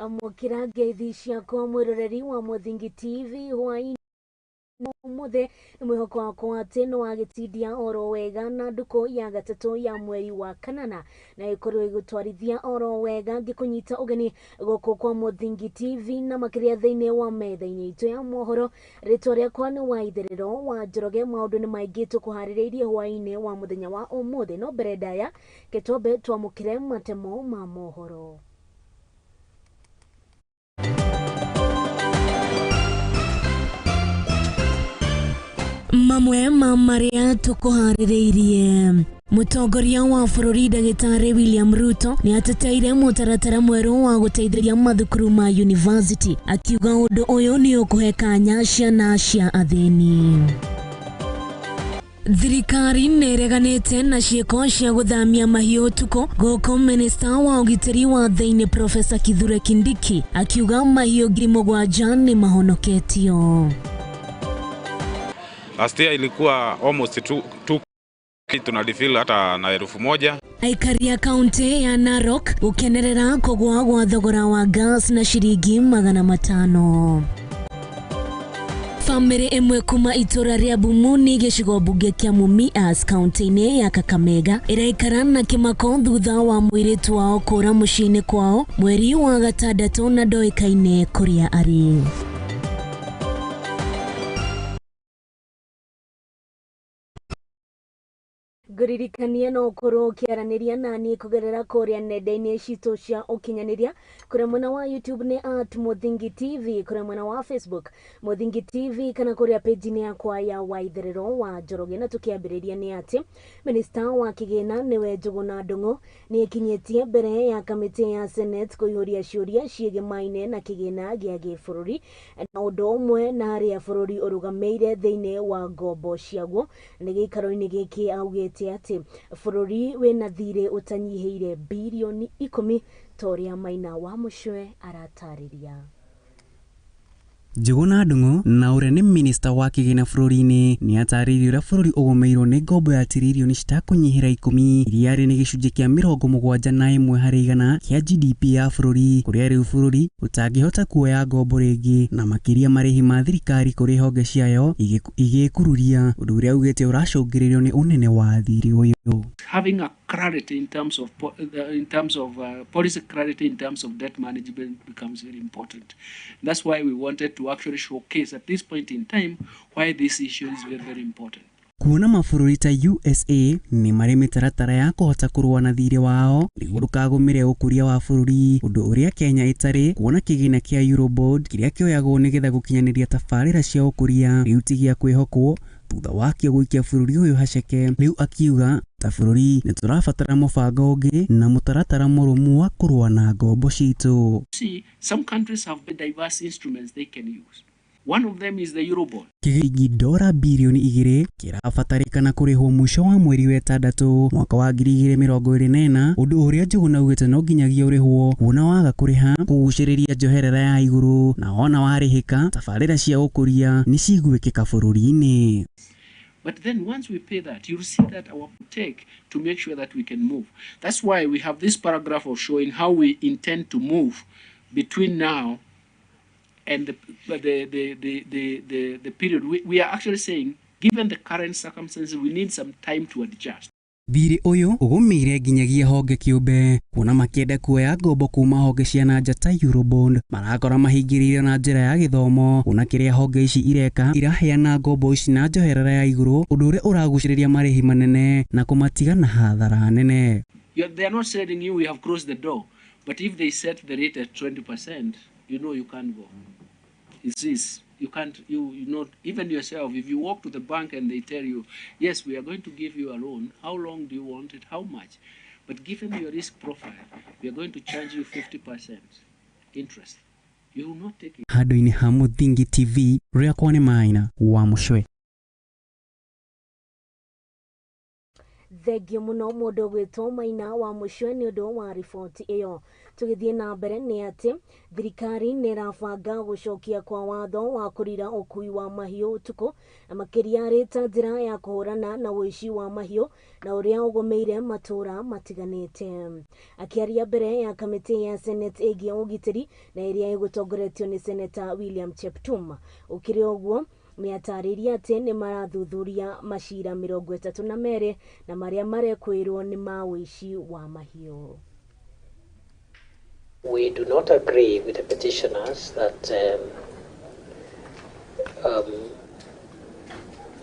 Amũkĩra ngeithi ciakwa mwĩroreri wa Mũthingi TV hwaĩ-inĩ ũmũthĩ. Nĩ mwĩhoko wakwa atĩ nĩ wagĩtindia oro wega na ndukũ ya gatatũ ya mweri wa kanana na ĩkorwo ĩgũtwarithia oro wega, ngĩkũnyita ũgeni gũkũ kwa Mũthingi TV na makĩria thĩinĩ wa metha-inĩ itũ ya mohoro. Rĩtwa rĩakwa nĩ Waitherero wa Njoroge. Maũndũ nĩ maingĩ tũkũharĩrĩirie hwaĩ-inĩ wa mũthenya wa ũmũthĩ, no mbere ndaya kĩtombe twamũkĩre matemo ma mohoro. Mamwe ma marĩa tũkũharĩrĩirie: Mũtongoria wa bũrũri Ndagĩtarĩ William Ruto nĩ ateteire mũtaratara mwerũ wa gũteithĩrĩria mathukuru ma university, akiuga ũndũ ũyũ nĩ ũkũhe kanya ciana cia athĩni. Thirikari nĩ ĩreganĩte na ciĩko cia gũthamia mahiũ ũtukũ, gũkũ minista wa ũgitĩri wa thĩinĩ Profesa Kithure Kindiki akiuga mahiũ 7,000 nĩ mahonoketio. Last year ilikuwa almost 2, tuna refill hata na 1000. Aikari a kaunti ya Narok gũkenerera kũgũa gwa thogora wa gas na ciringi 500. Bamĩrĩ ĩmwe kuma itũra rĩa Bumuni, gĩcigo mbunge kĩa Mumias, kaunti-inĩ ya Kakamega, ĩraikara na kĩmako thutha wa mũirĩtu wao kũra mũciĩ-inĩ kwao mweri wa gatandatũ na ndoĩkaine kũrĩa arĩ. Ngũririkanie no ũkorwo ũkĩaranĩria naniĩ kũgerera kũrĩa nenda-inĩ citũ cia ũkinyanĩria. Kũrĩa mwena wa YouTube nĩ @MũthingiTV, kũrĩa mwena wa Facebook Mũthingi TV, kana kũrĩa page-inĩ yakwa ya Waitherero wa Njoroge. Na tũkĩambĩrĩria nĩ atĩ minista wa kĩgĩna nĩwe Njũgũna Ndung'u nĩ ekinyĩtie mbere ya kamĩtĩ ya Senate kũihũria ciũria ciĩgemaine na kĩgĩna gĩa gĩbũrũri na ũndũ ũmwe na harĩa bũrũri ũrũgamĩire thĩinĩ wa ngombo ciaguo. Nĩ gĩikaro-inĩ gĩkĩ augĩte atĩ bũrũri wĩna thirĩ ũtanyihĩire birioni 10, ta ũrĩa Maina wa Mũcwe aratarĩria. Njũgũna Ndung'u na ũrĩa nĩ minista wa kĩgĩna bũrũri-inĩ nĩ atarĩirie ũrĩa bũrũri ũgũmĩirwo nĩ ngombo ya tiririoni citakũnyihĩra 10, iria arĩ nĩ gĩcunjĩ kĩa 71% kĩa GDP ya bũrũri, kũrĩa rĩu bũrũri ũtangĩhota kuoya ngombo rĩngĩ, na makĩria marĩhi ma thirikari kũrĩ honge ciayo igĩkururia, ũndũ ũrĩa augĩte ũracũngĩrĩrio nĩ ũnene wa thirĩ ũyũ. Having a clarity in terms of policy clarity in terms of debt management becomes very important. That's why we wanted to actually showcase at this point in time why this issue is very, very important. Kuona mabũrũri ta USA nĩ marĩ mĩtaratara ya kũhota kũrũa na thirĩ wao nĩguo ndũkagũmĩre ũkũria wa bũrũri, ũndũ ũrĩa Kenya ĩtarĩ, kuona kĩgĩna kĩa Eurobond kĩrĩa kĩoyagwo nĩgetha gũkinyanĩria tabarĩra cia ũkũria rĩu ti gĩa kwĩhokwo thutha wakĩo gũikia bũrũri ũyũ haceke. Rĩu akiuga ta bũrũri nĩ tũrabatara mũbango ũngĩ na mũtaratara mũrũmu wa kũrũa na ngombo citũ. See, some countries have diverse instruments they can use. One of them is the Eurobond. Kĩgĩgi dora birioni 2 kĩrabatarĩkana kũrĩhwo mũico wa mweri wa ĩtandatũ mwaka wa 2024, ũndũ ũrĩa Njũgũna augĩte no nginyagia ũrĩhwo, kuona waga kũrĩha kũgucĩrĩria njoherera ya igũrũ, na wona warĩhĩka tabarĩra cia ũkũria nĩ cigwĩkĩka bũrũri-inĩ. But then once we pay that, you'll see that our take to make sure that we can move. That's why we have this paragraph of showing how we intend to move between now and the period. We are actually saying, given the current circumstances, we need some time to adjust. Thirĩ ũyũ ũgũmĩire nginyagia honge kĩũmbe, kuona makĩenda kuoya ngombo kuma honge cia na nja ta Eurobond marakora mahingĩrĩirio na njĩra ya gĩthomo, kuona kĩrĩa honge ici ireka iraheana ngombo ici na njoherera ya igũrũ, ũndũ ũrĩa ũragucĩrĩria marĩhi manene na kũmatiga na hathara nene. They are not telling you we have closed the door, but if they set the rate at 20%, you know you can't go. It's this. You can't, you know, even yourself, if you walk to the bank and they tell you, "Yes, we are going to give you a loan, how long do you want it, how much? But given your risk profile, we are going to charge you 50% interest." You will not take it. Handũ-inĩ ha Mũthingi TV, rĩakwa nĩ Maina wa Mũcwe. Thengio mũno mũndũ ũgwĩtwo Maina wa Mũcwe nĩ ũndũ wa riboti ĩyo. Tũgĩthiĩ na mbere nĩ atĩ thirikari nĩ ĩrabanga gũcokia kwa watho wa kũrira ũkui wa mahiũ ũtukũ, na makĩria arĩ ta njĩra ya kũhũrana na ũici wa mahiũ na ũrĩa ũgũmĩire matũũra matiganĩte. Akĩaria mbere ya kamĩtĩ ya Senate ĩgiĩ ũgitĩri na ĩrĩa ĩgũtongoretio nĩ Seneta William Cheptum, ũkĩrĩ ũguo nĩatarĩirie atĩ nĩ marathuthuria macira 32 na marĩa marekwĩrwo nĩ ma ũici wa mahiũ. We do not agree with the petitioners that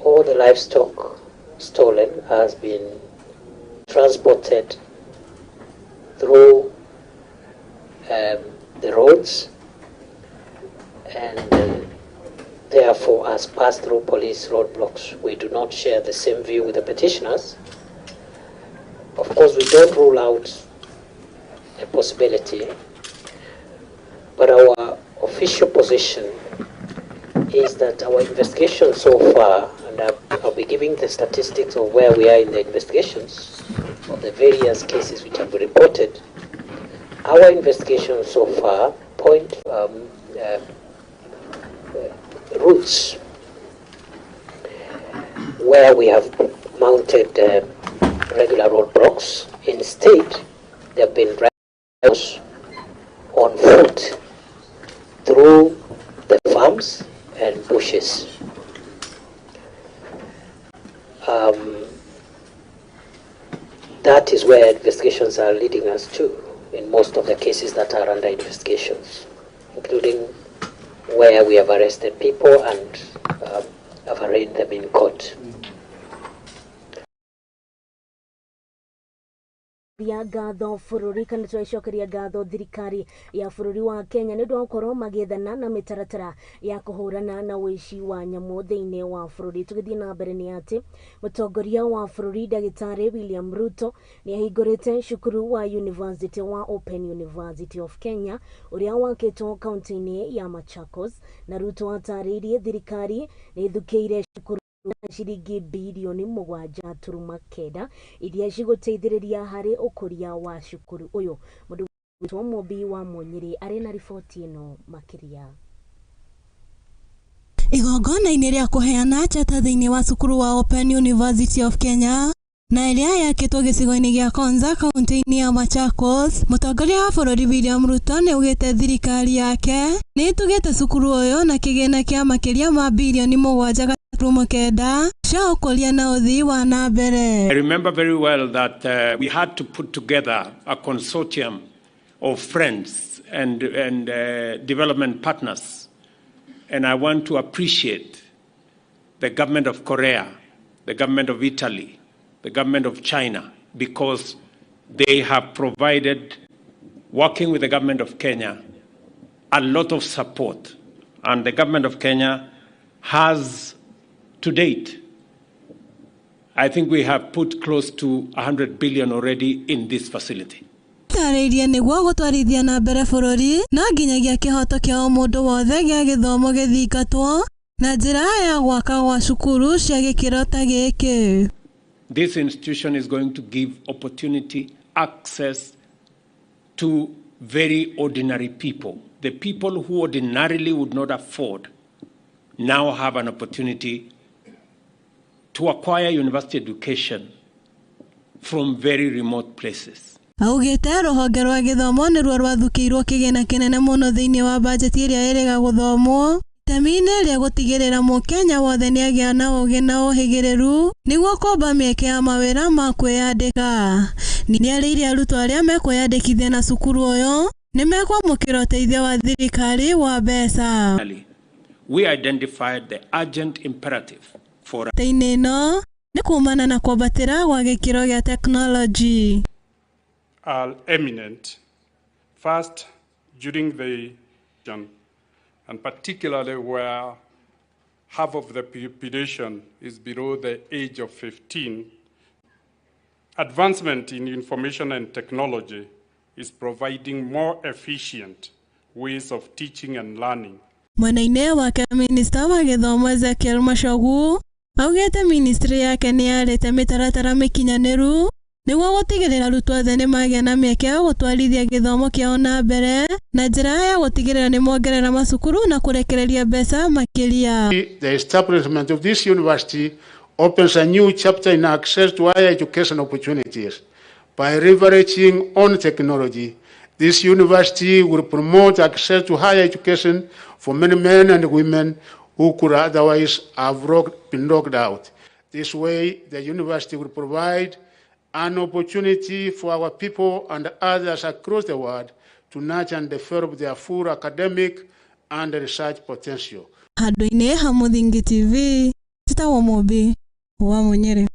all the livestock stolen has been transported through the roads and therefore has passed through police roadblocks. We do not share the same view with the petitioners. Of course, we don't rule out a possibility, but our official position is that our investigation so far, and I'll be giving the statistics of where we are in the investigations of the various cases which have been reported, our investigation so far point routes where we have mounted regular roadblocks. Instead, there have been drivers on foot through the farms and bushes. That is where investigations are leading us to in most of the cases that are under investigations, including where we have arrested people and have arraigned them in court. Ya ngatho bũrũri kana tũracokeria ngatho thirikari ya bũrũri wa Kenya nĩ ũndũ wa gũkorwo magĩethana na mĩtaratara ya kũhũrana na ũici wa nyamũ thĩinĩ wa bũrũri. Tũgĩthiĩ na mbere nĩ atĩ mũtongoria wa bũrũri ndagĩtarĩ William Ruto nĩ ahingũrĩte cukuru wa University wa Open University of Kenya ũrĩa wakĩtwo kaunti-inĩ ya Machakos, na Ruto atarĩirie thirikari nĩ ĩthukĩire cukuru ciringi 7.9 birioni iria cigũteithĩrĩria harĩ ũkũria wa cukuru ũyũ. Mũndũ witũ Mũmbi wa Mũnyĩrĩ arĩ na riboti ĩno makĩria. Igongona-inĩ rĩa kũheana chata thĩinĩ wa cukuru wa Open University of Kenya na ĩrĩa yakĩtwo gĩcigo-inĩ gĩa Konza kaunti-inĩ ya Machakos, mũtongoria wa bũrũri William Ruto nĩ augĩte thirikari yake nĩ ĩtugĩte cukuru ũyũ na kĩgĩna kĩa makĩria ma 7.9 birioni cia ũkũria na ũthii wa na mbere. I remember very well that we had to put together a consortium of friends and development partners. And I want to appreciate the government of Korea, the government of Italy, the government of China, because they have provided, working with the government of Kenya, a lot of support. And the government of Kenya has, to date, I think we have put close to 100 billion already in this facility. Tarĩirie nĩguo gũtwarithia na mbere bũrũri no nginyagia kĩhoto kĩa o mũndũ wothe gĩa gĩthomo gĩthingatwo na njĩra ya gwaka gwa cukuru cia gĩkĩro ta gĩkĩ. This institution is going to give opportunity, access to very ordinary people. The people who ordinarily would not afford now have an opportunity to acquire university education from very remote places. Augĩte rũhonge rwa gĩthomo nĩruo rwathukĩirwo kĩgĩna kĩnene mũno thĩinĩ wa bajeti ĩrĩa ĩrĩga gũthomwo itemi-inĩ rĩa gũtigĩrĩra mũkenya wothe nĩagĩa na ũgĩ na ũhĩgĩrĩru nĩguo kũmba mĩeke ya mawĩra ma kwĩyandĩka. Nĩarĩirie arutwo arĩa mekwĩyandĩkithia na cukuru ũyũ nĩmekwamũkĩra ũteithio wa thirikari wa mbeca. We identified the urgent imperative for Mĩtĩ-inĩ ĩno nĩ kumana na kwambatĩra gwa gĩkĩro gĩa tekinoronjĩ. Are eminent. First, during the and particularly where half of the population is below the age of 15, advancement in information and technology is providing more efficient ways of teaching and learning. Mwena-inĩ wake, minista wa gĩthomo Ezekiel Machogu Augĩte ministry yake nĩ yarĩte mĩtaratara mĩkinyanĩru nĩguo gũtigĩrĩra arutwo othe nĩ magĩa na mĩeke ya gũtwarithia gĩthomo kĩao na mbere na njĩra ya gũtigĩrĩra nĩ mongerera macukuru na kũrekereria mbeca makĩria. The establishment of this university opens a new chapter in access to higher education opportunities. By leveraging on technology, this university will promote access to higher education for many men and women who could otherwise have been locked out. This way, the university will provide an opportunity for our people and others across the world to nurture and develop their full academic and research potential. Handũ-inĩ ha Mũthingi TV, njĩtagwo Mũmbi wa Mũnyĩrĩ.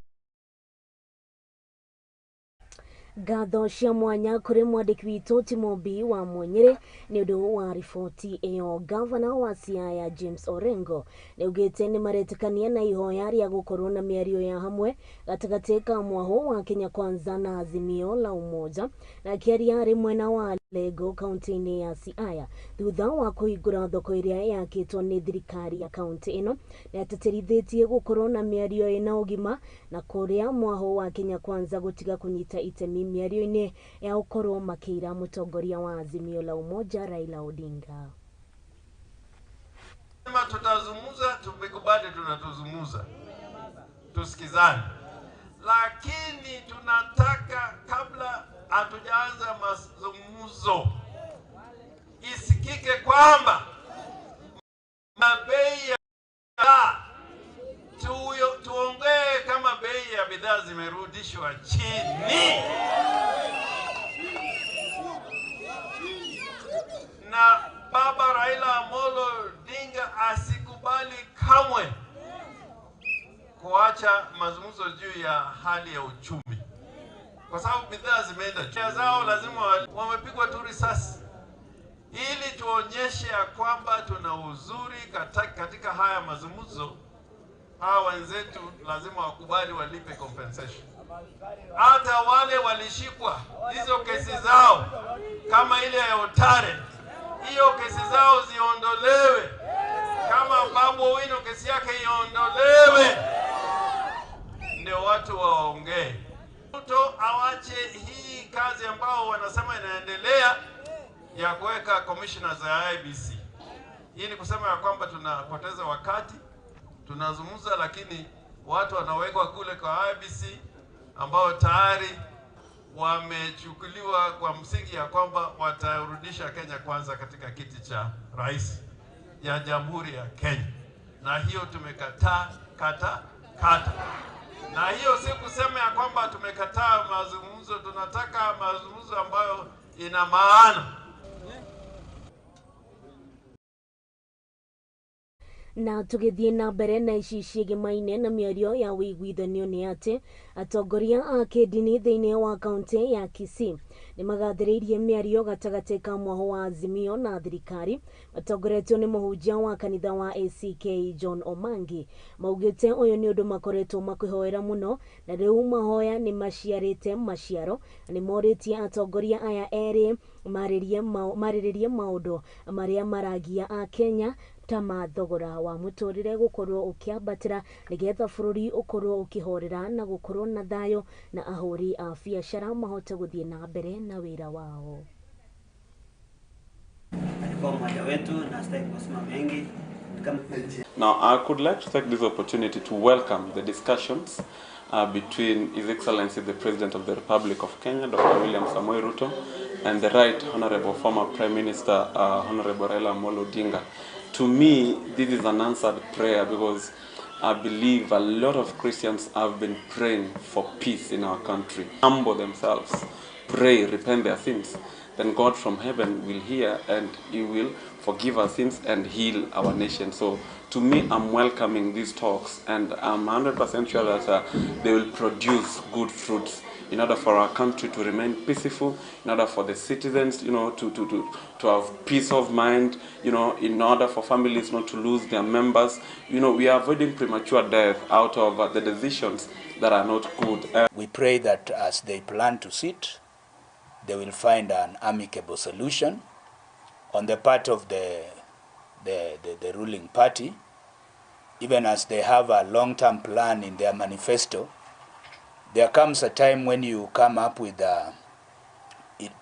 Ngatho cia mwanya kũrĩ mwandĩki witũ Timombi wa Mũnyĩrĩ nĩ ũndũ wa riboti ĩyo. Gavana wa Siaya James Orengo nĩ augĩte nĩ maretĩkania na ihoya rĩa gũkorwo na mĩario ya hamwe gatagatĩ ka mwahũ wa Kenya Kwanza na Azimio la Umoja, na akĩaria arĩ mwena wa Lego kaunti-inĩ ya Siaya thutha wa kũhingũra thoko ĩrĩa yakĩtwo nĩ thirikari ya kaunti ĩno, nĩ atĩtĩrithĩtie gũkorwo na mĩario ĩna ũgima na kũrĩa mwahũ wa Kenya Kwanza gũtiga kũnyita itemi mĩario-inĩ ya gũkorwo makĩira mũtongoria wa Azimio la Umoja Raila Odinga. Tutazungumza, tumekubali, tunatuzungumza, tusikizane, lakini tunataka kabla hatujaanza mazungumzo isikike kwamba bei ya tuongee kama bei ya bidhaa zimerudishwa chini, na Baba Raila Amolo Odinga asikubali kamwe kuacha mazungumzo juu ya hali ya uchumi, kwa sababu bidhaa zimeenda juu zao, lazima wamepigwa tu risasi, ili tuonyeshe ya kwamba tuna uzuri katika haya mazungumzo. Hawa wenzetu lazima wakubali walipe compensation. Hata wale walishikwa hizo kesi zao kama ile ya Otare, hiyo kesi zao ziondolewe. Kama Babu Owino kesi yake iondolewe, ndio watu waongee. Ruto awache hii kazi ambao wanasema inaendelea ya kuweka commissioners za IEBC. Hii ni kusema ya kwamba tunapoteza wakati, tunazungumza, lakini watu wanawekwa kule kwa IEBC ambao tayari wamechukuliwa kwa msingi ya kwamba watarudisha Kenya Kwanza katika kiti cha rais ya Jamhuri ya Kenya, na hiyo tumekataa kata kata. Na hiyo si kusema ya kwamba tumekataa mazungumzo, tunataka mazungumzo ambayo ina maana. Na tũgĩthiĩ na mbere na ici ciĩgĩmaine na mĩario ya ũiguithanio nĩ atĩ atongoria a kĩndini thĩinĩ wa kaunti ya Kisii nĩ magathĩrĩirie mĩario gatagatĩ ka mwahũ wa Azimio na thirikari matongoretio nĩ mũhunjia wa kanitha wa ACK John Omangi. Maugĩte ũyũ nĩ ũndũ makoretwo makĩhoera mũno na rĩu mahoya nĩ maciarĩte maciaro. Nĩ morĩtie atongoria aya erĩ marĩrĩrie maũndũ marĩa maragia a Kenya ta mathogora wa mũtũrĩre gũkorwo ũkĩambatĩra nĩgetha bũrũri ũkorwo ũkĩhorera na gũkorwo na thayũ na ahũri a biacara mahote gũthiĩ na mbere na wĩra wao. Alikuwa mmoja wetu na sitaki kusema mengi. Now, I could like to take this opportunity to welcome the discussions between His Excellency the President of the Republic of Kenya, Dr. William Samoei Ruto, and the Right Honorable former Prime Minister, Honorable Raila Amolo Odinga. To me, this is an answered prayer because I believe a lot of Christians have been praying for peace in our country. Humble themselves, pray, repent their sins. Then God from heaven will hear and He will forgive our sins and heal our nation. So to me, I'm welcoming these talks and I'm 100% sure that they will produce good fruits in order for our country to remain peaceful, in order for the citizens, you know, to have peace of mind, you know, in order for families not to lose their members. You know, we are avoiding premature death out of the decisions that are not good. We pray that as they plan to sit, they will find an amicable solution on the part of the ruling party. Even as they have a long-term plan in their manifesto, there comes a time when you come up with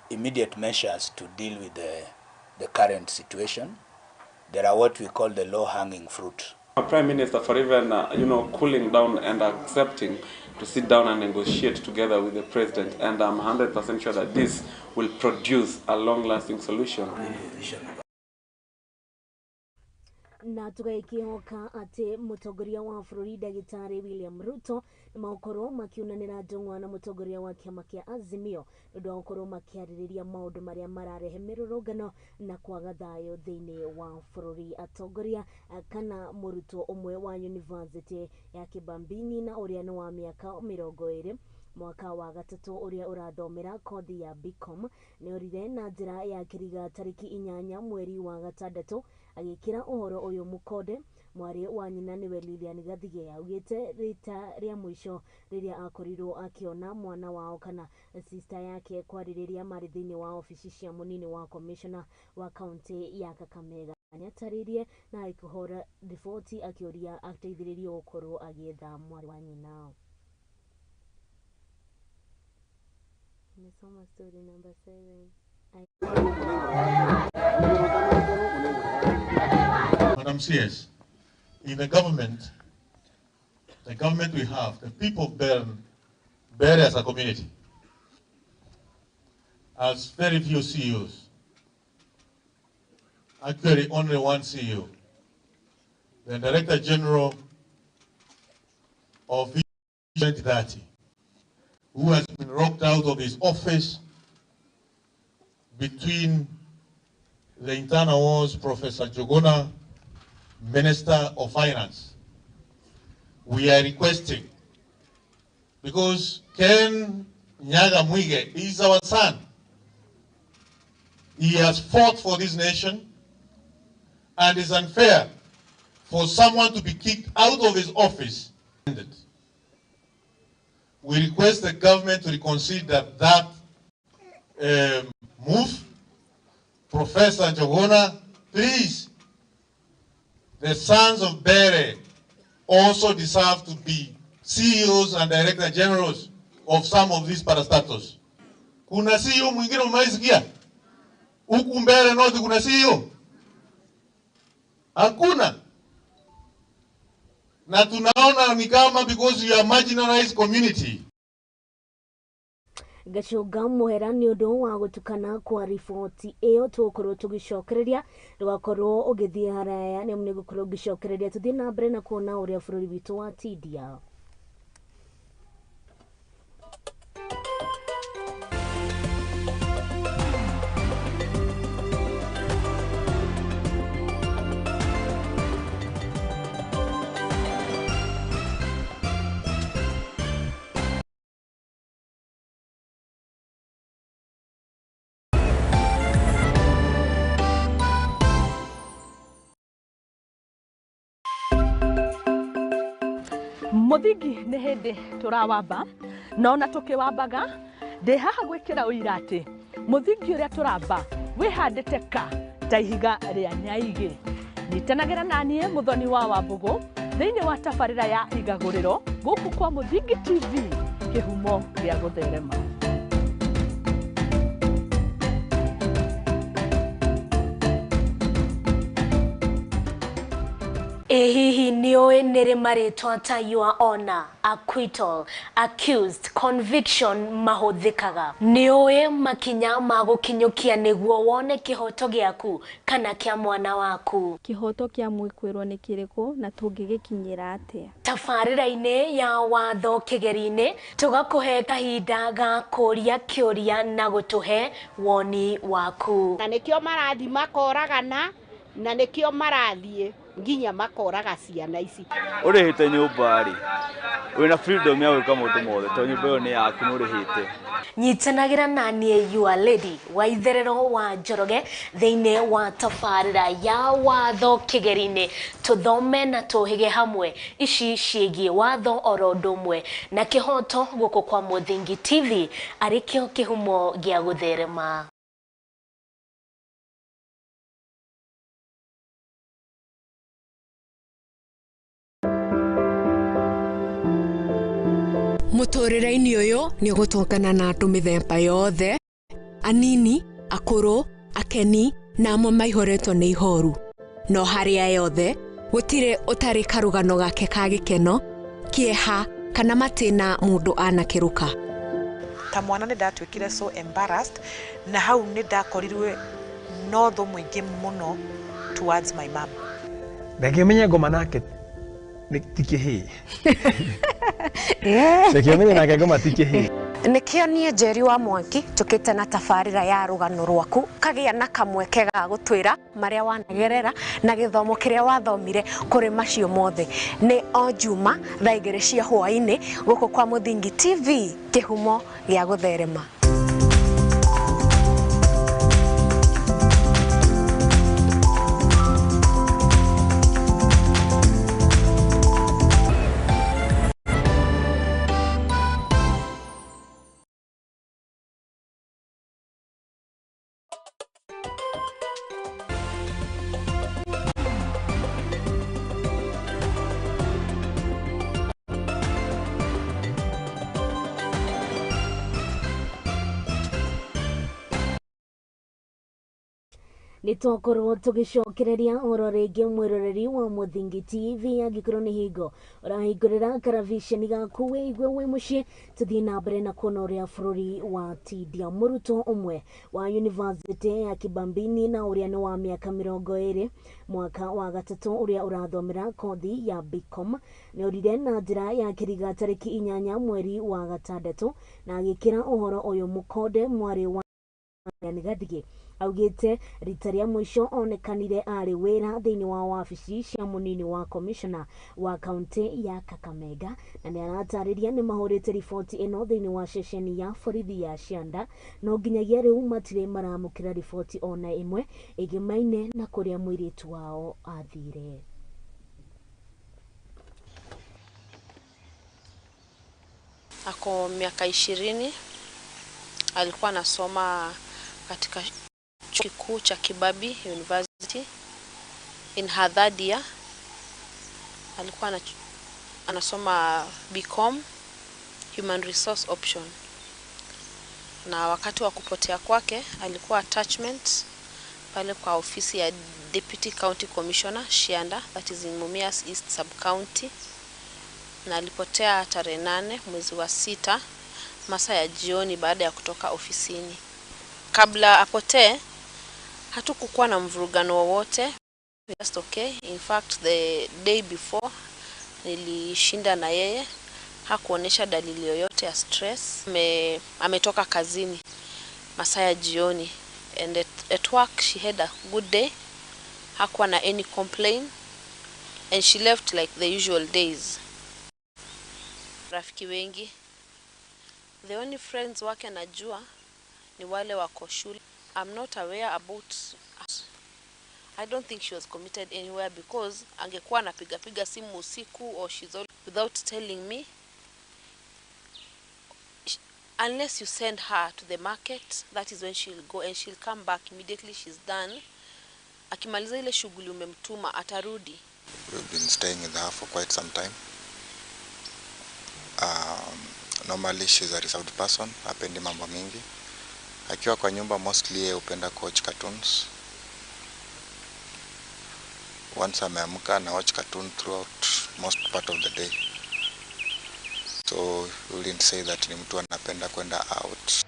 immediate measures to deal with the current situation. There are what we call the low-hanging fruit. Our Prime Minister for even cooling down and accepting to sit down and negotiate together with the President, and I'm 100% sure that this will produce a long-lasting solution. Na tũgakĩhoka atĩ mũtongoria wa bũrũri ndagĩtarĩ William Ruto nĩ magũkorwo makiunanĩra njũng'wa na mũtongoria wa kĩama kĩa Azimio nĩ ũndũ wa gũkorwo makĩarĩrĩria maũndũ marĩa mararehe mĩrũrũngano na kwaga thayũ thĩinĩ wa bũrũri. Atongoria kana mũrutwo ũmwe wa yunivasĩtĩ ya Kibambini na ũrĩa nĩ wa mĩaka 20 mwaka wa gatatũ ũrĩa ũrathomera kothi ya BCom nĩ orire na njĩra ya kĩriga tarĩki 8 mweri wa gatandatũ agĩkĩra ũhoro ũyũ mũkonde. Mwarĩ wa nyina nĩwe Lilian Gathige augĩte rita rĩa mũico rĩrĩa akorirwo akĩona mwana wao kana sister yake kwarĩrĩria marĩ thĩinĩ wa obici cia mũnini wa commissioner wa kaunti ya Kakamega. Nĩatarĩirie na akĩhũra riboti akĩũria ateithĩrĩrio gũkorwo agĩetha mwarĩ wa nyina. Nimesoma story number 7. Madam CS, in the government we have, the people of Mbeere as a community, has very few CEOs. Actually, only one CEO. The Director General of 2030, who has been rocked out of his office between the internal wars, Professor Njuguna, Minister of Finance. We are requesting, because Ken Nyaga Mwige is our son. He has fought for this nation, and it's unfair for someone to be kicked out of his office. We request the government to reconsider that move. Professor Njuguna, please, the sons of Mbeere also deserve to be CEOs and Director Generals of some of these parastatals. Kuna CEO mwingine umeisikia? Huku Mbeere North kuna CEO? Hakuna. Na tunaona ni kama because you are marginalized community. Gacũnga mũhera nĩ ũndũ wa gũtukana kwa riboti ĩyo tũgũkorwo tũgĩcokereria ndũgakorwo ũgĩthiĩ haraya nĩ nĩ gũkorwo ngĩcokereria tũthiĩ na mbere na kuona ũrĩa bũrũri witũ watindia. Muthingi nĩ hĩndĩ tũrawamba na ona tũkĩwambaga ndĩ haha gwĩkĩra ũira atĩ mũthingi ũrĩa tũramba wĩhandĩte ka ta ihiga rĩa nyaigĩ. Nyitanagĩra na niĩ Mũthoni wa Wambũgũ thĩinĩ wa tabarĩra ya Igagũrĩro gũkũ kwa Mũthingi TV, kĩhumo gĩa gũtherema. Ĩ hihi nĩũĩ nĩrĩ marĩtwa ta your honor, acquittal, accused, conviction mahũthĩkaga? Nĩũĩ makinya ma gũkinyũkia nĩguo wone kĩhoto gĩaku kana kĩa mwana waku? Kĩhoto kĩa mwĩkwĩrwo nĩ kĩrĩkũ na tũngĩgĩkinyĩra atĩa? Tabarĩra-inĩ ya watho kĩgeri-inĩ tũgakũhe kahinda ga kũria kĩũria na gũtũhe woni waku. Na nĩkĩo marathiĩ makoragana na nĩkĩo marathiĩ nginya makoraga ciana ici. Ũrĩhĩte nyũmba rĩ, wĩna freedom ya gwĩka maũndũ mothe tondũ nyũmba ĩyo nĩ yaku nĩ ũrĩhĩte. Nyitanagĩra na niĩ your lady wa itherero wa Njoroge thĩinĩ wa tabarĩra ya watho kĩgeri-inĩ tũthome na tũhĩge hamwe ici ciĩgiĩ watho oro ũndũ ũmwe na kĩhoto gũkũ kwa Mũthingi TV arĩ kĩo kĩhumo gĩa gũtherema. Mũtũrĩre-inĩ ũyũ nĩ ũgũtũngana na andũ mĩthemba yothe, anini, akũrũ, akeni na amwe maihũrĩtwo nĩ ihoru. No harĩ aya othe, gũtirĩ ũtarĩ karũgano gake ka gĩkeno, kĩeha kana matĩna mũndũ anakĩrũka. Ta mwana nĩ ndatuĩkire so embarrassed, na hau nĩ ndakorirwe no thũ mũingĩ mũno towards my mom. Reke ũmenye ngoma nake ti kĩhĩĩ. Reke ũmenye nake ngoma ti kĩhĩĩ. Nĩkĩo niĩ Njeri wa Mwangi njũkĩte na tabarĩra ya rũgano rwaku, ũkagĩa na kamweke ga gũtwĩra marĩa wanagerera na gĩthomo kĩrĩa wathomire kũrĩ macio mothe. Nĩ o Juma thaa 2 cia hwaĩ-inĩ gũkũ kwa Mũthingi TV, kĩhumo gĩa gũtherema. Nĩ twakorwo tũgĩcokereria oro rĩngĩ mwĩroreri wa Mũthingi TV, angĩkorwo nĩ hingo ũrahingũrĩra karaviceni gaku wĩigue wĩ mũciĩ, tũthiĩ na mbere na kuona ũrĩa bũrũri wa tindia. Mũrutwo ũmwe wa University ya Kibambini na ũrĩa nĩ wa mĩaka 20, mwaka wa gatatũ, ũrĩa ũrathomera kothi ya BCom, nĩ orire na njĩra ya kĩriga tarĩki 8 mweri wa gatandatũ, na agĩkĩra ũhoro ũyũ mũkonde mwarĩ wa Gathigi. Augĩte rita rĩa mũico onekanire arĩ wĩra thĩinĩ wa wabici cia mũnini wa commissioner wa kaunti ya Kakamega, na nĩ aratarĩria nĩ mahũrĩte riboti ĩno thĩinĩ wa ceceni ya borithi ya Cianda, no nginyagia rĩu matirĩ maramũkĩra riboti ona ĩmwe ĩgĩmaine na kũrĩa mũirĩtu wao athire. Ako miaka 20, alikuwa anasoma katika chuo kikuu cha Kibabii University in her third year. Alikuwa anasoma BCom Human Resource Option, na wakati wa kupotea kwake alikuwa attachment pale kwa ofisi ya Deputy County Commissioner Shianda, that is in Mumias East Sub County, na alipotea tarehe 8 mwezi wa 6 masaa ya jioni baada ya kutoka ofisini. Kabla apotee hatukukuwa na mvurugano wowote, just okay. In fact, the day before nilishinda na yeye, hakuonesha dalili yoyote ya stress. Ametoka kazini masaa ya jioni, and at work she had a good day, hakuwa na any complaint, and she left like the usual days. Rafiki wengi, the only friends wake najua ni wale wako shule. I'm not aware about, I don't think she was committed anywhere, because angekuwa anapiga piga simu usiku or she's all without telling me. Unless you send her to the market, that is when she'll go, and she'll come back immediately she's done. Akimaliza ile shughuli umemtuma atarudi. We've been staying with her for quite some time. Normally she's a reserved person, hapendi mambo mingi. Akiwa kwa nyumba mostly yeye hupenda kuwatch cartoons. Once ameamka na watch cartoon throughout most part of the day. So we wouldn't say that ni mtu anapenda kwenda out.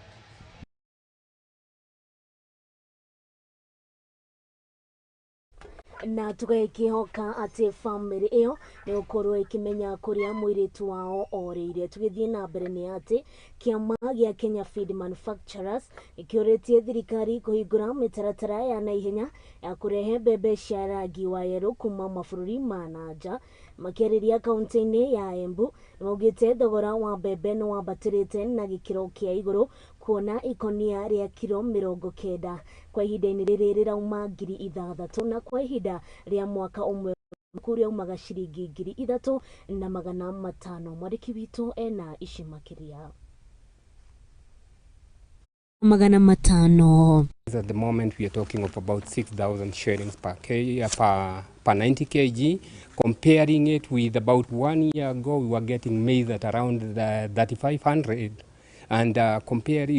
Na tũgakĩhoka atĩ bamĩrĩ ĩyo nĩ gũkorwo ĩkĩmenya kũrĩa mũirĩtu wao orĩire. Tũgĩthiĩ na mbere nĩ atĩ kĩama gĩa Kenya Feed Manufacturers nĩkĩũrĩtie thirikari kũhingũra mĩtaratara ya naihenya ya kũrehe mbembe cia rangi wa yerũ kuma mabũrũri ma na nja. Makĩarĩria kaunti-inĩ ya Embu, nĩmaugĩte thogora wa mbembe nĩ wambatĩrĩte na gĩkĩro kĩa igũrũ, kuona ikonia rĩa kiro 90 kwa ihinda-inĩ rĩrĩ rĩrauma 6,000, na kwa ihinda rĩa mwaka ũmwe kũrĩa ciringi 3,500. Mwandĩki witũ ena ici makĩria. 500. At the moment we are talking of about 6,000 shillings per 90 kg. Comparing it with about 1 year ago, we were getting maize at around the 3,500, and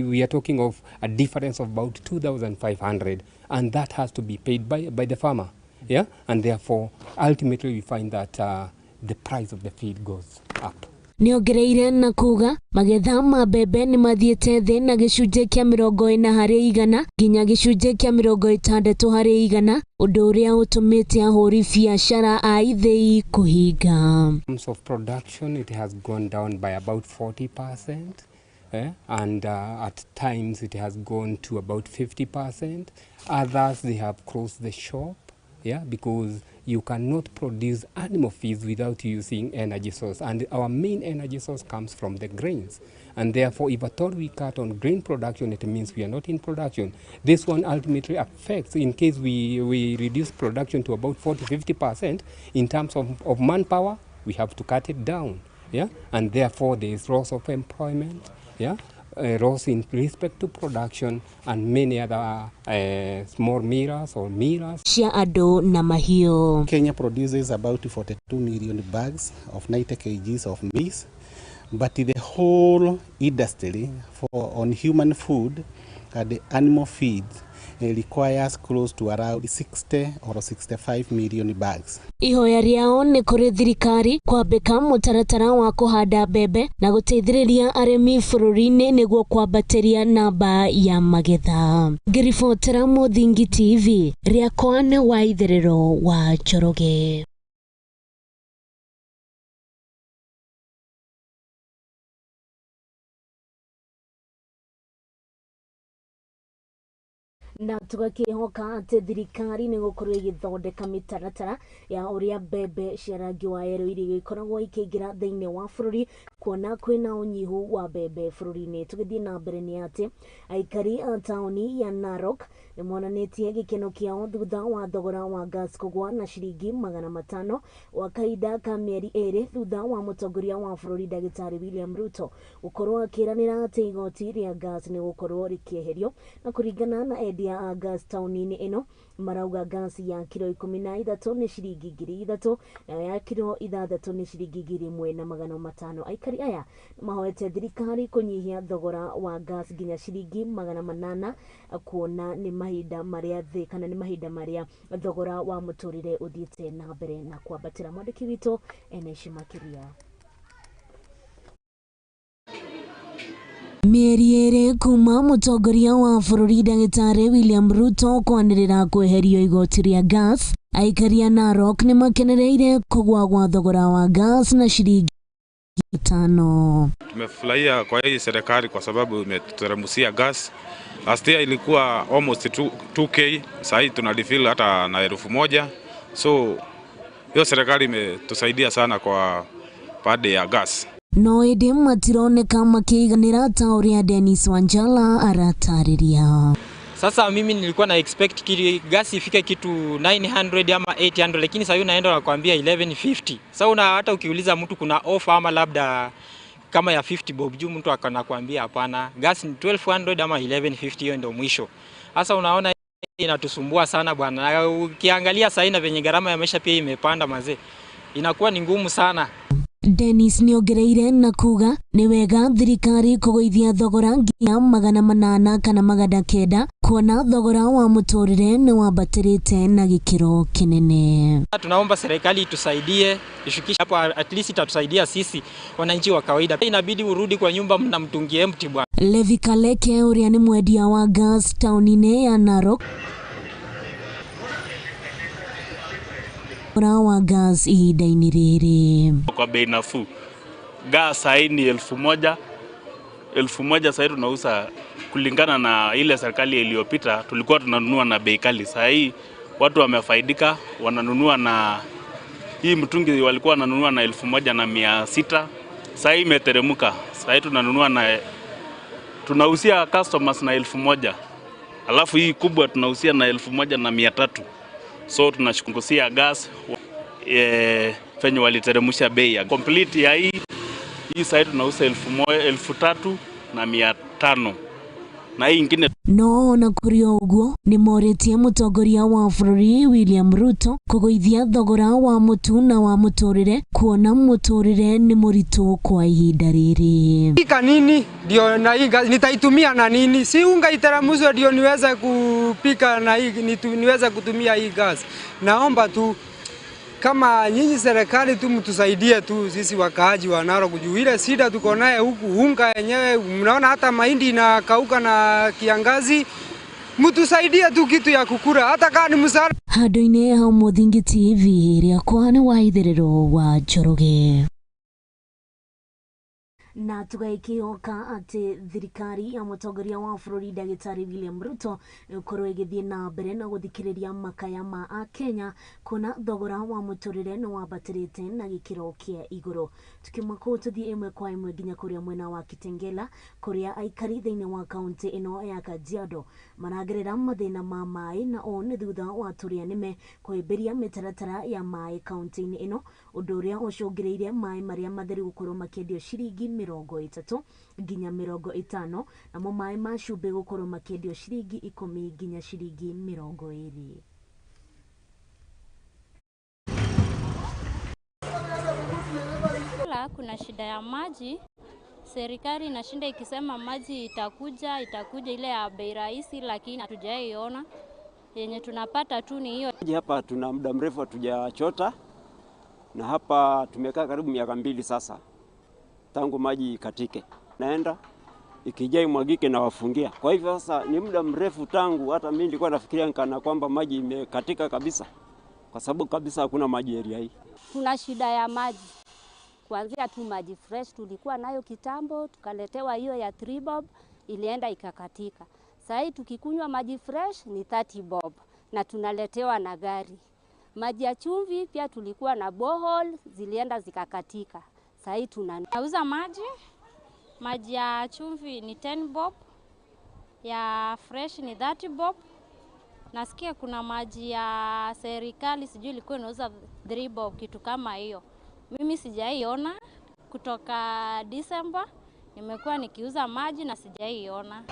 we are talking of a difference of about 2,500, and that has to be paid by the farmer. Yeah, and therefore ultimately we find that the price of the feed goes up. Nĩongereire na kuga magetha ma mbembe nĩmathiĩte thĩ na gĩcunjĩ kĩa 40% nginya gĩcunjĩ kĩa 60%, ũndũ ũrĩa ũtũmĩte ahũri biacara a ithĩi kũhinga. In terms of production, it has gone down by about 40%, and at times it has gone to about 50%. Others, they have closed the shop. Yeah, because you cannot produce animal feeds without using energy source, and our main energy source comes from the grains, and therefore if at all we cut on grain production, it means we are not in production. This one ultimately affects, in case we reduce production to about 40-50% in terms of manpower, we have to cut it down. Yeah, and therefore there is loss of employment, yeah, loss in respect to production and many other small millers or millers. Cia andũ na mahiũ. Kenya produces about 42 million bags of 90 kgs of maize, but the whole industry for on human food and the animal feed requires close to around 60 or 65 million bags. Ihoya rĩao nĩ kũrĩ thirikari kwambĩka mũtaratara wa kũhanda mbembe na gũteithĩrĩria arĩmi bũrũri-inĩ nĩguo kwambatĩria namba ya magetha. Ngĩribotera Mũthingi TV, rĩakwa nĩ wa Itherero wa Njoroge. Na tũgakĩhoka atĩ thirikari nĩ gũkorwo ĩgĩthondeka mĩtaratara ya ũrĩa mbembe cia rangi wa yerũ iria ikoragwo ikĩingĩra thĩinĩ wa bũrũri, kuona kwĩna ũnyihu wa mbembe bũrũri-inĩ. Tũgĩthiĩ na mbere nĩ atĩ aikari a taũni ya Narok nĩ monanĩtie gĩkeno kĩao thutha wa thogora wa gas kũgũa na ciringi 500 wa kahinda ka mĩeri 2 thutha wa mũtongoria wa bũrũri Ndagĩtarĩ William Ruto gũkorwo akĩranĩra atĩ igoti rĩa gas nĩ gũkorwo rĩkĩeherio. Na kũringana na endia a gas taũni-inĩ ĩno, marauga gas ya kiro 13 nĩ ciringi 3,000 nayo ya kiro 6 nĩ ciringi 1,500. Aikari aya mahoete thirikari kũnyihia thogora wa gas nginya ciringi 800 kuona nĩ mahinda marĩa thĩ kana nĩ mahinda marĩa thogora wa mũtũrĩre ũthiĩte na mbere na kwambatĩra. Mwandĩki witũ ena ici makĩria. Mĩeri 2 kuma mũtongoria wa bũrũri Ndagĩtarĩ William Ruto kwanĩrĩra kweherio igoti rĩa gas, aikari a Narok nĩ makenereire kũgũa gwa thogora wa gas na ciringi 5. Tumefurahia kwa hii serikali kwa sababu imetuteremshia gas. Last year ilikuwa almost 2K, sasa hii tuna refill hata na 1,000. So hiyo serikali imetusaidia sana kwa pande ya gas. No ĩndĩ matironeka makĩiganĩra ta ũrĩa Dennis Wanjala aratarĩria. Sasa mimi nilikuwa na expect gasi ifike kitu 900 ama 800, lakini sasa unaenda nakwambia 1150. Sasa una hata ukiuliza mtu kuna offer ama labda kama ya 50 bob juu, mtu akanakuambia hapana, gasi ni 1200 ama 1150, hiyo ndio mwisho. Sasa unaona inatusumbua sana bwana. Ukiangalia sasa ina venye gharama ya maisha pia imepanda mazee, inakuwa ni ngumu sana. Dennis nĩongereire na kuga nĩ wega thirikari kũgũithia thogora nginya 800 kana 900 kuona thogora wa mũtũrĩre nĩ wambatĩrĩte na gĩkĩro kĩnene. Tunaomba serikali itusaidie, ishukishe hapo, at least itatusaidia sisi wananchi wa kawaida. Inabidi urudi kwa nyumba mna mtungi empty bwana. Levi Kaleke ũrĩa nĩ mwendia wa gas taũni-inĩ ya Narok wa gas ihinda-inĩ rĩrĩ kwa bei nafuu. Gas sahi ni 1,000. 1,000 sahi tunauza kulingana na ile serikali iliyopita tulikuwa tunanunua na bei kali. Sahi watu wamefaidika, wananunua na hii mtungi walikuwa wananunua na 1,600, sahi imeteremka. Sahi tunanunua na tunauzia customers na 1,000. Alafu hii kubwa tunauzia na 1,300. So tunashukuru gas fenye waliteremsha bei ya complete ya hii sasa tunauza 1,500. Na hii ingine. No ona kũrĩ o ũguo nĩ morĩtie mũtongoria wa bũrũri William Ruto kũgũithia thogora wa mũtu na wa mũtũrĩre kuona mũtũrĩre nĩ mũritũ kwa ihinda rĩrĩ. Pika nini ndio na hii nitaitumia na nini? Si unga iteremshwe ndio niweze kupika na hii niweze kutumia hii gas. Naomba tu kama nyinyi serikali tu mtusaidie tu sisi wakaaji wa Narok juu ile shida tuko naye huku, unga yenyewe mnaona hata mahindi inakauka na kiangazi. Mtusaidie tu kitu ya kukura hata kama ni msaada. Handũ-inĩ ha Mũthingi TV rĩakwa nĩ wa itherero wa Njoroge. Na tũgakĩhoka atĩ thirikari ya mũtongoria wa bũrũri ndagĩtarĩ William Ruto ĩgũkorwo ĩgĩthiĩ na mbere na gũthikĩrĩria makaya ma akenya kuona thogora wa mũtũrĩre nĩ wambatĩrĩte na gĩkĩro kĩa igũrũ. Tukiuma kũu tũthiĩ ĩmwe kwa ĩmwe nginya kũrĩa mwena wa Kitengela kũrĩa aikari thĩinĩ wa kaũntĩ ĩno ya Kajiado maragerera mathĩna ma maĩ, na ũũ nĩ thutha wa tũrĩa nĩme kũhĩmbĩria mĩtaratara ya maĩ kaũntĩ-inĩ ĩno, ũndũ ũrĩa ũcũngĩrĩirie maĩ marĩa matheru gũkorwo makĩendio ciringi 30 nginya 50, namo maĩ ma cumbĩ gũkorwo makĩendio ciringi 10 nginya ciringi 20. Kuna shida ya maji. Serikali inashinda ikisema maji itakuja ile ya bei rahisi, lakini hatujaiona. Yenye tunapata tu ni hiyo. Hapa tuna muda mrefu hatujachota, na hapa tumekaa karibu miaka 2 sasa tangu maji ikatike. Naenda ikijaa imwagike na wafungia. Kwa hivyo sasa ni muda mrefu tangu hata mimi nilikuwa nafikiria kana kwamba maji imekatika kabisa, kwa sababu kabisa hakuna maji area hii. Tuna shida ya maji. Kuanzia tu maji fresh tulikuwa nayo kitambo, tukaletewa hiyo ya 3 bob, ilienda ikakatika. Sasa hii tukikunywa maji fresh ni 30 bob na tunaletewa na gari. Maji ya chumvi pia tulikuwa na borehole, zilienda zikakatika. Sasa hii tunauza maji ya chumvi ni 10 bob, ya fresh ni 30 bob. Nasikia kuna maji ya serikali sijui ilikuwa inauza 3 bob, kitu kama hiyo. Mimi sijaiona kutoka December, nimekuwa nikiuza maji na sijaiona.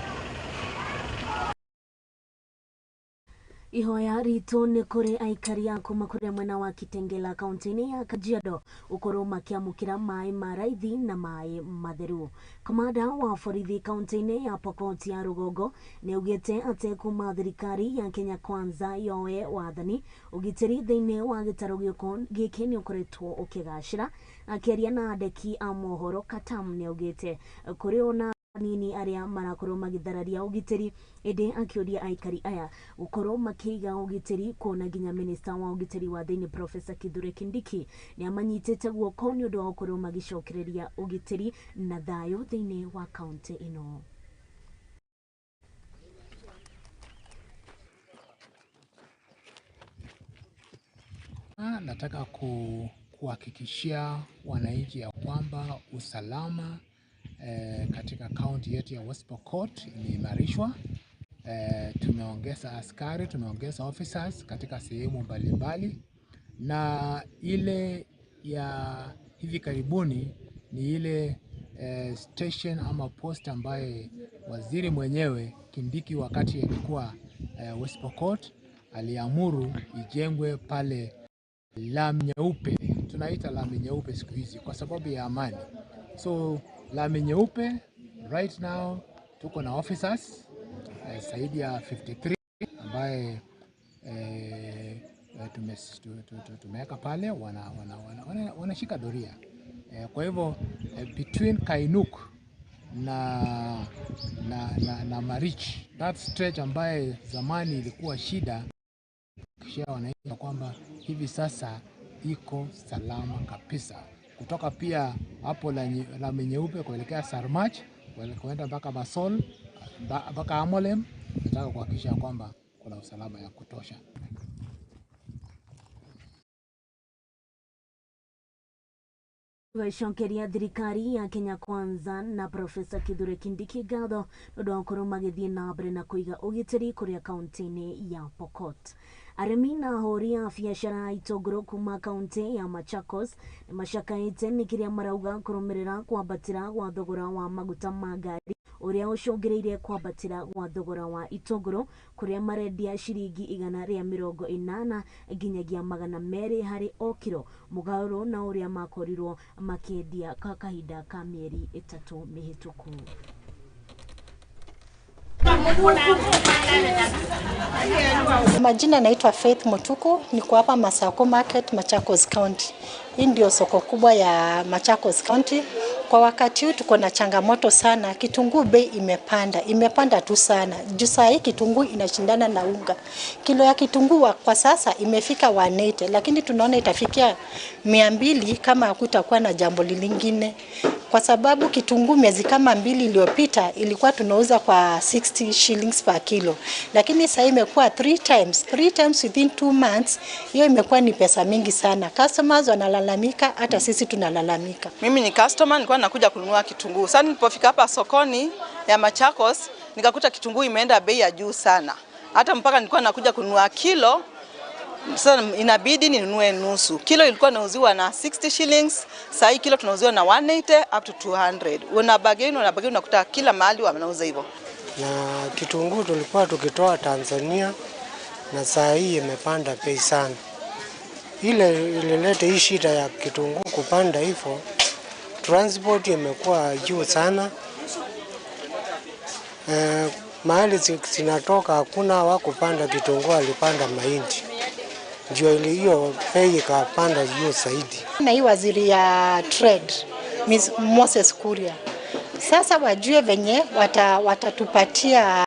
Ihoya ritũ nĩ kũrĩ aikari a kuma kũrĩa mwena wa Kitengela kaũntĩ-inĩ ya Kajiado ũkorwo makĩamũkĩra maĩ ma raithi na maĩ matheru. Kamanda wa borithi kaũntĩ-inĩ ya Pokot ya rũgongo nĩ augĩte atĩ kuma thirikari ya Kenya Kwanza yoe wathani, ũgitĩri thĩinĩ wa gĩtarũ gĩkĩ nĩ ũkoretwo ũkĩgacĩra. Akĩaria na andĩki a mohoro, Katam nĩ augĩte kũrĩ ona nini arĩa marakorwo magĩthararia ũgitĩri, ĩndĩ akĩũria aikari aya gũkorwo makĩiga ũgitĩri kuona nginya minista wa ũgitĩri wa thĩinĩ Professor Kithure Kindiki nĩ amanyitĩte guoko nĩ ũndũ wa gũkorwo magĩcokereria ũgitĩri na thayũ thĩinĩ wa kaũntĩ ĩno. Nataka kuhakikishia wananchi ya kwamba usalama katika kaunti yetu ya West Pokot imeimarishwa. Tumeongeza askari, tumeongeza officers katika sehemu mbalimbali, na ile ya hivi karibuni ni ile station ama post ambaye waziri mwenyewe Kindiki wakati alikuwa West Pokot aliamuru ijengwe pale lami nyeupe. Tunaita lami nyeupe siku hizi kwa sababu ya amani. So lami nyeupe right now tuko na officers zaidi ya 53 ambaye tumeweka pale wanashika doria. Kwa hivyo between Kainuk na Marich, that stretch ambaye zamani ilikuwa shida, kisha wananchi kwamba hivi sasa iko salama kabisa. Kutoka pia hapo lami nyeupe kuelekea Sarmach, kuenda mpaka Basol, mpaka Amolem, nataka kuhakikisha kwamba kuna usalama ya kutosha. Gũcokeria thirikari ya Kenya Kwanza na Profesa Kithure Kindiki ngatho nĩ ũndũ wa gũkorwo magĩthiĩ na mbere na kũiga ũgitĩri kũrĩa kaũntĩ-inĩ ya Pokot. Arĩmi na ahũri a biacara a itũngũrũ kuma kaũntĩ ya Machakos nĩ macakaĩte nĩ kĩrĩa marauga kũrũmĩrĩra kwambatĩra gwa thogora wa maguta ma ngari, Ũrĩa ũcũngĩrĩirie kwambatĩra gwa thogora wa itũngũrũ kũrĩa marendia ciringi 180 nginyagia 200 harĩ o kiro, mũgarũ na ũrĩa makorirwo makĩendia kwa kahinda ka mĩeri 3 mĩhĩtũku. Majina naitwa Faith Mutuku, niko hapa Masako Market, Machakos County. Hii ndio soko kubwa ya Machakos County. Kwa wakati huu tuko na changamoto sana, kitunguu bei imepanda tu sana. Juu saa hii kitunguu inashindana na unga. Kilo ya kitunguu kwa sasa imefika 180, lakini tunaona itafikia 200 kama hakutakuwa na jambo lingine. Kwa sababu kitunguu miezi kama 2 iliyopita ilikuwa tunauza kwa 60 shillings per kilo, lakini sasa imekuwa 3 times within 2 months. Hiyo imekuwa ni pesa mingi sana. Customers wanalalamika, hata sisi tunalalamika. Mimi ni customer, nilikuwa nakuja kununua kitunguu. Sasa nilipofika hapa sokoni ya Machakos nikakuta kitunguu imeenda bei ya juu sana. Hata mpaka nilikuwa nakuja kununua kilo, sasa inabidi ninunue nusu. Kilo ilikuwa inauziwa na 60 shillings, sasa hii kilo tunauziwa na 180 up to 200. Una bargain unakuta kila mahali wanauza hivyo. Na kitunguu tulikuwa tukitoa Tanzania na saa hii imepanda bei sana. Ile ilileta hii shida ya kitunguu kupanda hivyo, transport imekuwa juu sana. Mahali zinatoka hakuna wa kupanda kitunguu, alipanda mahindi. Ndio hiyo bei ikapanda juu zaidi. Na hii waziri ya trade Ms. Moses Kuria, sasa wajue venye watatupatia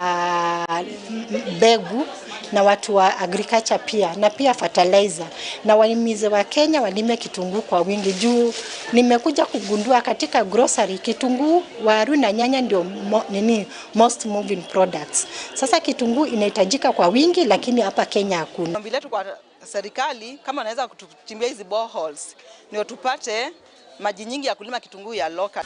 mbegu na watu wa agriculture pia, na pia fertilizer, na wahimize wa Kenya walime kitunguu kwa wingi. Juu nimekuja kugundua katika grocery kitunguu, waru na nyanya ndio most moving products. Sasa kitunguu inahitajika kwa wingi, lakini hapa Kenya hakuna. Ombi letu kwa serikali, kama wanaweza kutuchimbia hizi boreholes ndio tupate maji nyingi ya kulima kitunguu ya local.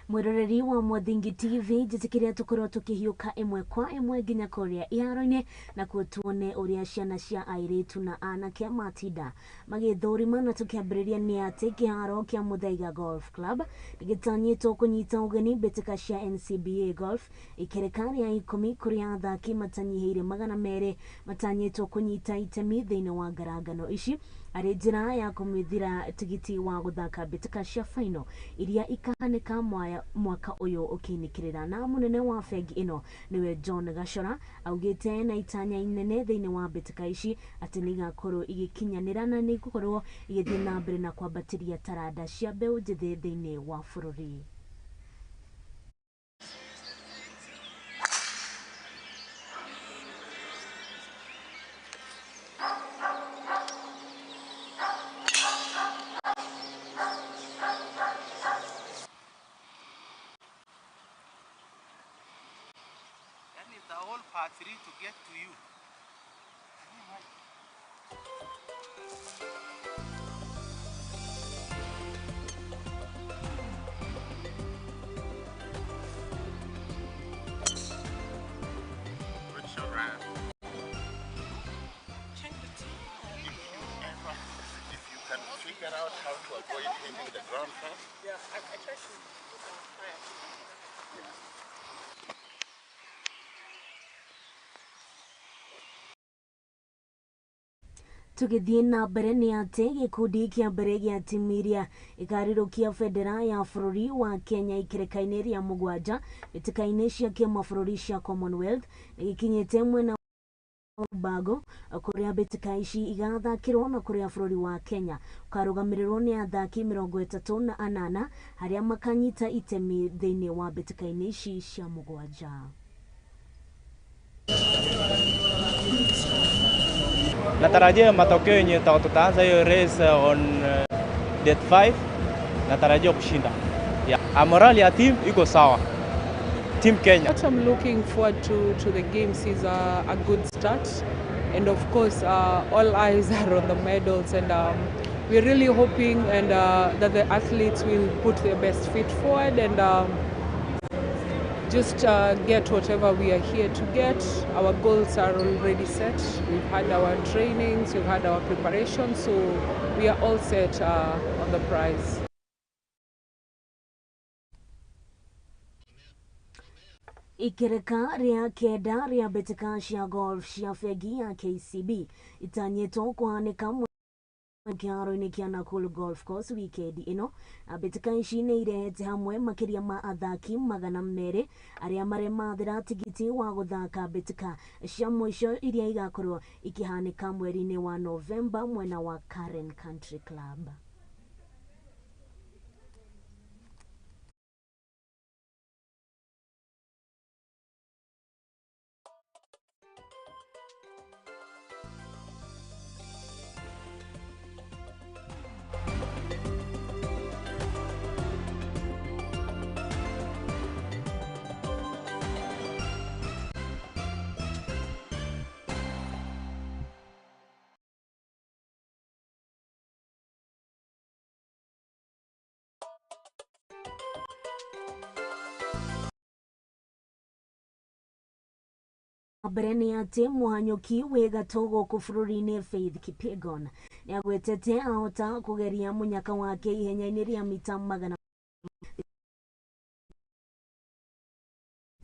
Mwiroreri wa Muthingi TV, njitikiria tukorwo tukihiuka ĩmwe kwa ĩmwe nginya kũrĩa iharo-inĩ na kuo tuone ũrĩa ciana cia airĩtu na anake matinda magĩthũrima, na tũkĩambĩrĩria nĩ atĩ kĩharo kĩa Muthaiga Golf Club gĩtanyĩtwo kũnyita ũgeni mbĩtĩka cia NCBA Golf ikereka rĩa 10 kũrĩa athaki matanyihĩire 200 matanyĩtwo kũnyita itemi thĩinĩ wa ngarangano ici arĩ njĩra ya kũmĩthira tigiti wa gũthaka mbĩtĩka cia final iria ikahanĩka mwaka ũyũ ũkĩinĩkĩrĩra. Na mũnene wa bengi ĩno nĩwe John Gachora augĩte na itanya inene thĩinĩ wa mbĩtĩka ici atĩ nĩ igakorwo igĩkinyanĩra na nĩ igũkorwo igĩthiĩ na mbere na kwambatĩria taranda cia mbeũ njĩthĩ thĩinĩ wa bũrũri. Part 3 to get to you. Good shot, Ryan. Check the time. If you can figure out how to avoid hitting the ground first. Yeah, I try to put on fire. Yeah. Tugithie na mbere nĩ atĩ gĩkundi kĩa mbere gĩa timu iria ĩkarirũkia bendera ya bũrũri wa Kenya ikereka-inĩ rĩa 7 mbĩtĩka-inĩ cia kĩmabũrũri cia Commonwealth nĩ gĩkinyĩte mwena Tobago kũrĩa mbĩtĩka ici igathakĩrwo na kũrĩa bũrũri wa Kenya ũkarũgamĩrĩrwo nĩ athaki 38 arĩa makanyita itemi thĩinĩ wa mbĩtĩka-inĩ ici cia 7. Natarajia matokeo yenye tutaanza hiyo race on date 5, natarajia kushinda. Yeah. Morale ya team iko sawa. Team Kenya. What I'm looking forward to the games is a good start, and of course all eyes are on the medals, and we're really hoping and that the athletes will put their best feet forward and just get whatever we are here to get. Our goals are already set. We've had our trainings, we've had our preparation, so we are all set on the prize. Ikereka rĩa kenda rĩa mbĩtĩka cia golf cia bengi ya KCB itanyĩtwo kũhanĩka kĩharo-inĩ kĩa Nakuru Golf Course wikendi ĩno. Na mbĩtĩka ici nĩ irehete hamwe makĩria ma athaki 200 arĩa maremathĩra tigiti wa gũthaka mbĩtĩka cia mũico iria igakorwo ikĩhanĩka mweri-inĩ wa Novemba mwena wa Karen Country Club. Mbere nĩ atĩ mũhanyũki wĩ gatũ gũkũ bũrũri-inĩ Faith Kipyegon nĩagwetete ahota kũgeria mũnyaka wake ihenya-inĩ rĩa mita 100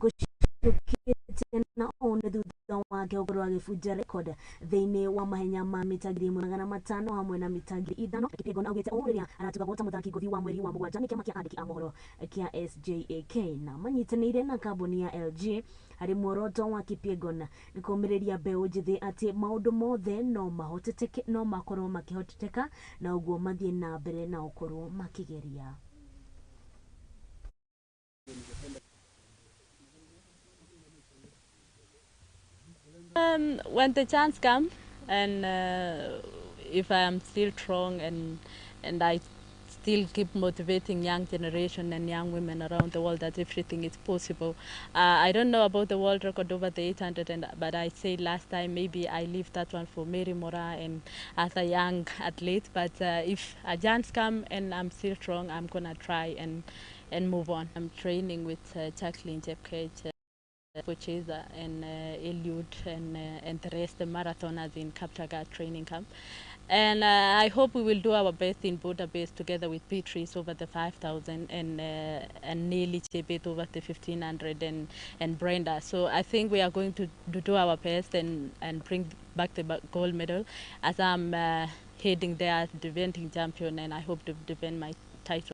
gũcukĩte na ũũ nĩ thutha wake gũkorwo agĩbunja record thĩinĩ wa mahenya ma mita 1500 hamwe na mita 5000. Kipyegon augĩte ũũ rĩrĩa aratugagwo ta mũthaki ngũthi wa mweri wa mũgwanja nĩ kĩama kĩa andĩki a mohoro kĩa SJAK na manyitanĩire na kambuni ya LG harĩ muoroto wa Kipyegon nĩ kũũmĩrĩria mbeũ njĩthĩ atĩ maũndũ mothe no mahoteteke, no makorwo makĩhoteteka na ũguo mathiĩ na mbere na ũkorwo makĩgeria. When the chance comes, and if I am still strong and I still keep motivating young generation and young women around the world that everything is possible. I don't know about the world record over the 800, but I say last time maybe I leave that one for Mary Mora and other young athletes. But if a chance comes and I'm still strong, I'm gonna try and move on. I'm training with Jacqueline Chepkech, Pocheza and Eliud and the rest, the marathoners in Kaptagat training camp. And I hope we will do our best in Budapest together with Beatrice over the 5,000 and Nelly Chebet over the 1,500 and Brenda. So I think we are going to do our best and bring back the gold medal, as I'm heading there as defending champion, and I hope to defend my title.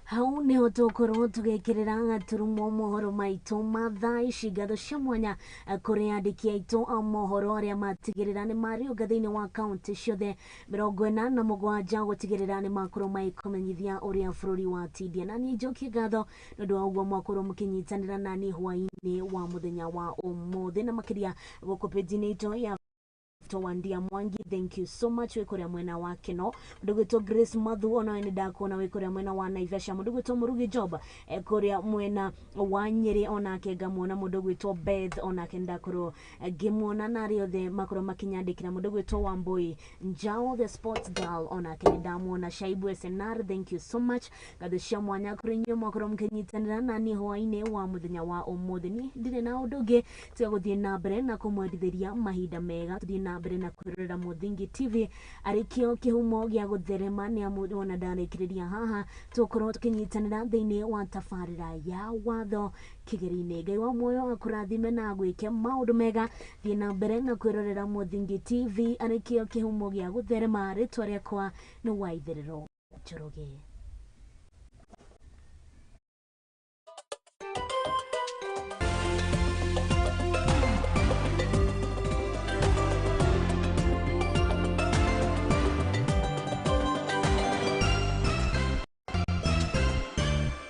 Hau niho tũkorwo tũgĩkĩrĩra gaturumo mohoro maitũ ma thaa ici. Ngatho cia mwanya kũrĩ andĩki aitũ a mohoro arĩa matigĩrĩra nĩ mariũnga thĩinĩ wa kaũntĩ ciothe 47 gũtigĩrĩra nĩ makorwo magĩkũmenyithia ũrĩa bũrũri watindia. Na niĩ njokie ngatho nĩ ũndũ wa ũguo mwakorwo mũkĩnyitanĩra nani hwaĩ-inĩ wa mũthenya wa ũmũthĩ, na makĩria gũkũ page-inĩ itũ ya Wandia Mwangi, thank you so much. Wĩ kũrĩa mwena wa Keno, mũndũ gwĩtwo Grace Mathu onawe nĩ ndakuona wĩ kũrĩa mwena wa Naivasha, mũndũ gwĩtwo Mũrugi Job kũrĩa mwena wa Nyĩrĩ onake ngamuona, mũndũ gwĩtwo Beth onake nĩ ndakorwo ngĩmuona, na arĩa othe makorwo makĩnyandĩkĩra, mũndũ gwĩtwo Wambui Njao the sports girl onake nĩ ndamuona, Shaibu SNR, thank you so much. Ngatho cia mwanya kũrĩ inyuĩ mwakorwo mũkĩnyitanĩra na niĩ hwaĩ-inĩ wa mũthenya wa ũmũthĩ. Niĩ ndirĩ na ũndũ ũngĩ tiga gũthiĩ na mbere na kũmwendithĩria mahinda mega. Tũthiĩ na mbere na kwĩrorera Mũthingi TV arĩ kĩo kĩhumo gĩa gũtherema, nĩ amu wona ndarĩkĩrĩria haha tũkorwo tũkĩnyitanĩra thĩinĩ wa tabarĩra ya watho kĩgeri-inĩ. Ngai wa muoyo akũrathime na agwĩke maũndũ mega. Thiĩ na mbere na kwĩrorera Mũthingi TV arĩ kĩo kĩhumo gĩa gũtherema. Rĩtwa rĩakwa nĩ Waitherero Njoroge.